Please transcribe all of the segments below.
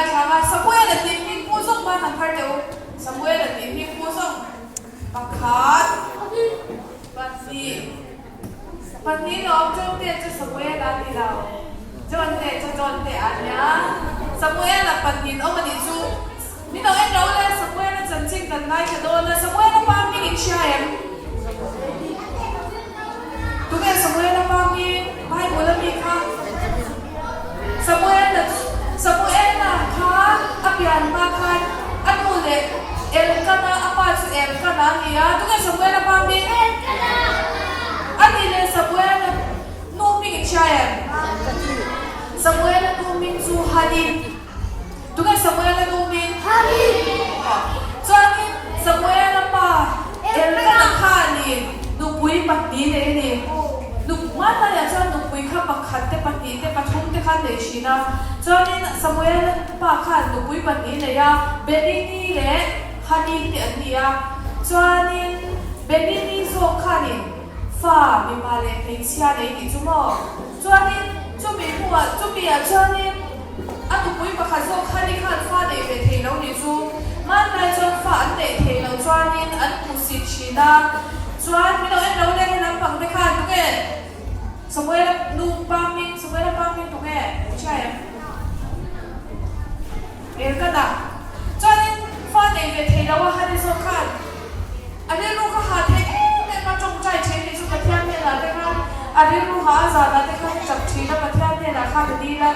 ngaithla ang a, Samuel-a tih hming pu zawng ban han phar teh u. Samuel-a tih hming pu zawng pakhat, pahnih, pahnih lawm John te chu Samuel-a a ni lo, John te chu John te a nia. Samuel-a pahnih awm a nih chu. Min lo en lo le, Samuel-a chanchin kan ngaithla dawn a, Samuel-a pa hming in hria em? Tunge Samuel-a pa hming? Bible-a mi kha? Samuel-a Samuel-a kha a pian hma khan a nu leh Elkana, a pa chu Elkana a ni a, tunge Samuel-a pa hming? Elkana! A ni leh Samuel-a nu hming in hria em? Samuel-a nu hming chu Hani. Tunge Samuel-a nu hming? Hani! Chuanin Samuel-a pa Elkana khanin nupui pahnih nei a ni. Hmanlaiah chuan nupui kha pakhat te, pahnih te, pathum te kha an nei thin a. Chuanin Samuel-a pa khan nupui pahnih nei a, Benini leh Hani te an ni a. Chuanin Benini zawk khanin fa mipa leh hmeichhia nei tih chu maw? Chuanin chumi hnuah chumiah chuanin A tupui pakhat zawk kha ni khan fa neih ve thei lo nih chu. Hmanlai chuan fa an neih thei loh chuanin an hmusit thin a. Chuan min lo en lo leh he lampang te khan tunge Samuela nu pa hming Samuela pa hming tunge i hria em? Elkana. Chuanin fa neih ve thei lo a Hani zawk khan a rilru kha ha thei em em a tawngtai then nih chu Pathian hnenah te khan a rilru ha a zanah te khan a chak thin a Pathian hnenah khan a dil a.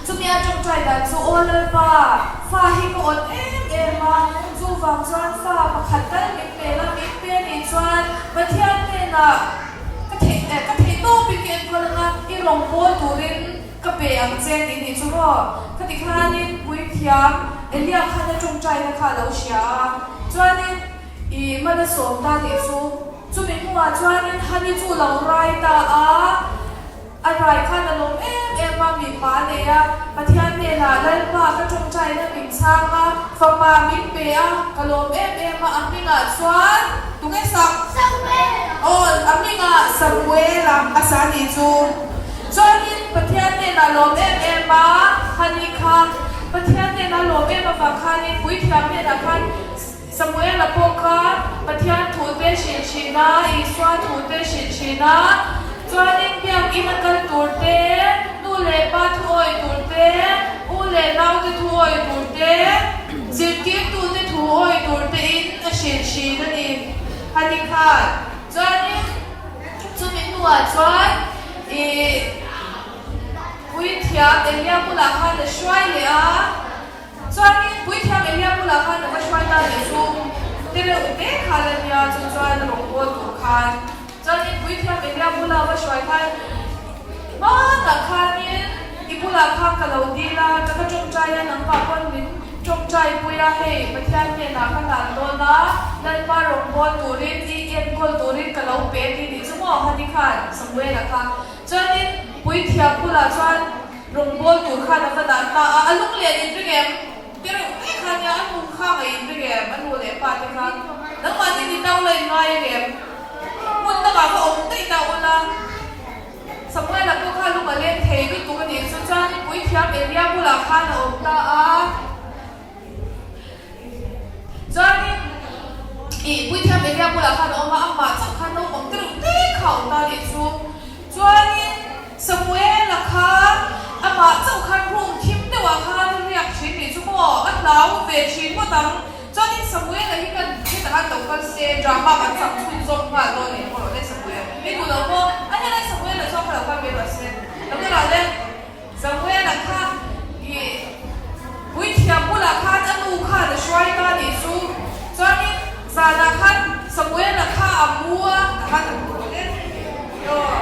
Chumi a tawngtai dan chu Aw Lalpa, fa hi ka awt em em a, chuvang chuan fa pakhat tal min pe la, min pe nih chuan Pathian hnenah ka theih eh ka theih tawpin ka enkawl anga i rawngbâwl turin ka pe ang che tih nih chu maw? Khati khanin puithiam Elia khan a tawngtaina kha a lo hria a, chuanin i mal a sawm ta tih chu chumi hnuah chuanin Hani chu lo rai ta a. A rai khan a lawm em em a, mipa a nei a, Pathian hnenah Lalpa ka tawngtaina min chhang a, fapa min pe a, ka lawm em em a, a hmingah chuan tunge sak? Samuel! Aw, a hmingah Samuel a, a sa nih chu. Chuanin Pathian hnenah lawm em em a, Hani kha Pathian hnena lawm em avang khanin Puithiam hnenah khan Samuel-a pawh kha Pathian thute hrilh thin a, Isua thute hrilh thin a, chuanin biakinn a kal tur te, nu leh pa thu awih tur te, u leh nau te thu awih tur te, zirtirtute thu awih tur tein a hrilh thin a ni. Hani khan chuanin chumi hnuah chuan ih Puithiam Elia bulah khan a hruai leh a. Chuanin Puithiam Elia bulah khan a va hruai ta leh chu te reuh te kha la nia, chu chuan rawng bawl tur khan. Chuanin Puithiam Elia bula va hruai khan, Hmanah khanin i bulah khan ka lo dil a, ka ka tawngtai a, nangmah pawn min tawngtai pui a, hei Pathian hnenah ka hlan dawn a, Lalpa rawng bawl turin i enkawl turin ka lo pe ti nih chu maw? Hani khan Samuela kha. Chuanin Puithiam bulah chuan Rawngbawl tur khan a va dan ta a, a lung leh an inring em? Ti reuh mai kha nia, a nu kha ngaih inring em? A nu leh pa te kha nangmah ni ni tau la in ngai ang em? Hmun dangah kha awm daih ta ula, Samuela pawh kha lung a leng thei lutuk a nih chu, chuanin puithiam Elia bulah khan a awm ta a. Chuanin ih puithiam Elia bulah khan a awm a, amah chauh khan naupang te reuh te kha a awm ta nih chu. Chuanin Samuela kha amah chauh khan room thim deuhah khan a riak thin nih chu maw, a hlau ve thin ngawt ang. Chuanin Samuela hi kan hetah khan lo kal se drama kan chang chhun zawk nghal dawn nih maw le Samuel. Mi duh lo maw? A helai Samuela chuan kha lo kal ve rawh se. Lo kal ah le. Samuela kha ih puithiam bulah khan a nu khan a hruai ta nih chu. Chuanin zanah khan Samuela kha a mu a, a han a mu rawh e. Aw,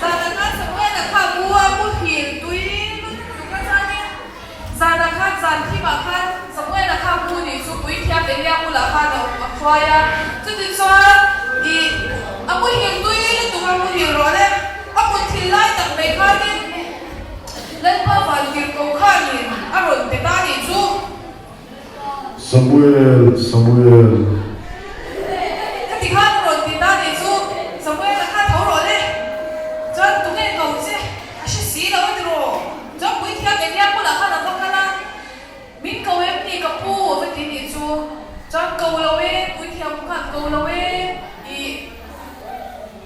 zanah khan Samuela kha a mu a, muhil tui lutuk a chuanin zanah khan zan thimah khan Samuela kha a mu nih chu puithiam Elia bulah khan a a hruai a. Chutichuan ih a muhil tui lutuk a, muhil rawh le. A kut thil lai tak mai khanin Lalpa vantirhko khanin a rawn pe ta nih chu. Samuel, Samuel. Ka ti khan a rawn ti ta nih chu. Samuel a kha tho rawh le. Chuan tunge ko che a hre si lo a ti rawh. Chuan Puithiam Elia bulah khan a va kal a. pu a va ti nih chu. Chuan ko lo e, puithiam khan ko lo e, ih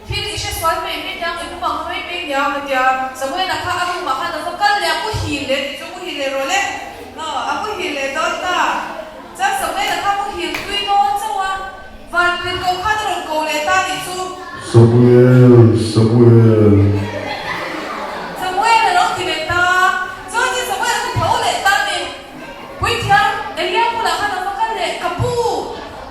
thil i hre sual mai mai nia, i mumang mai mai nia a tia. Samuela kha a room ah khan a va kal leh a, muhil leh tih chu muhil leh rawh le, aw a muhil leh dawn ta. Chuan Samuela kha muhil tui dawn chauh a, van tir ko khan a rawn ko leh ta tih chu. Samuel, Samuel. Samuel a lo ti leh ta. Chuanin Samuel kha tho leh ta ni. Puithiam, Elia bulah khan a va kal leh, Ka pu,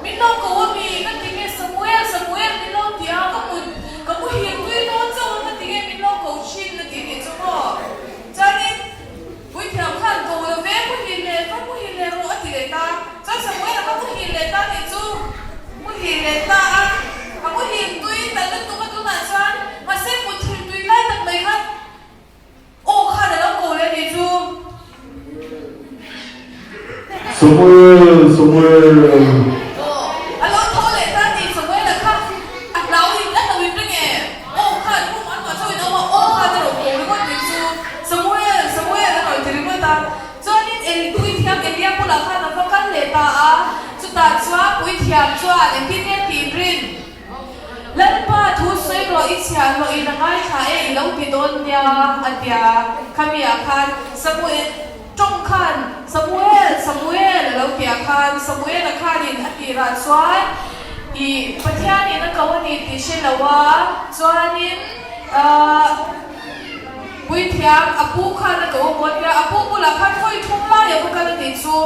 min lo ko a mi? Ka ti nge Samuel, Samuel min lo ti a, ka mut, ka muhil tui dawn chauh a, ka ti nge min lo ko thin a ti nih chu maw? Chuanin Puithiam khan ko lo ve, muhil leh va muhil leh rawh a ti leh ta. Chuan Samuel a va muhil leh ta nih chu, muhil leh ta a, a muhil tui ta lutuk a tunah chuan mahse muthilh tui lai tak mai khan, Aw khan a lo ko leh nih chu. Samuel, Samuel. Aw a lo tho leh ta tih Samuel-a kha a hlau in a hlau in reng e. Aw khan room an mah chauhin a awm a, aw khan a rawn ko ringawt nih chu. Samuel, Samuel a rawn ti ringawt a. Chuanin El puithiam Elia bulah khan a va kal leh ta a, chutah chuan puithiam chuan engtin nge tih rin? Lalpa thu sawi rawh i chhiah hlawh in a ngaithla e i lo ti dawn nia a tia. Khami ah khan Samuel tawng khan Samuel Samuel a lo tia khan Samuel a khanin a tirah chuan i Pathian in a ko a ni tih hre lo a chuanin ahh Puithiam a pu khan a ko a maw a tia a pu bulah khan vawi thum lai a va kal a tih chu.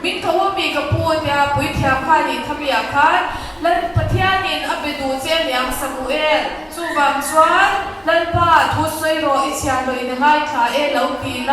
Min tho a mi ka pu a tia Puithiam khanin khami ah khan Lal Pathianin a be duh che aniang Samuel, chuvang chuan Lalpa thu sawi rawh i chhiar loh in a ngaithla e lo ti la.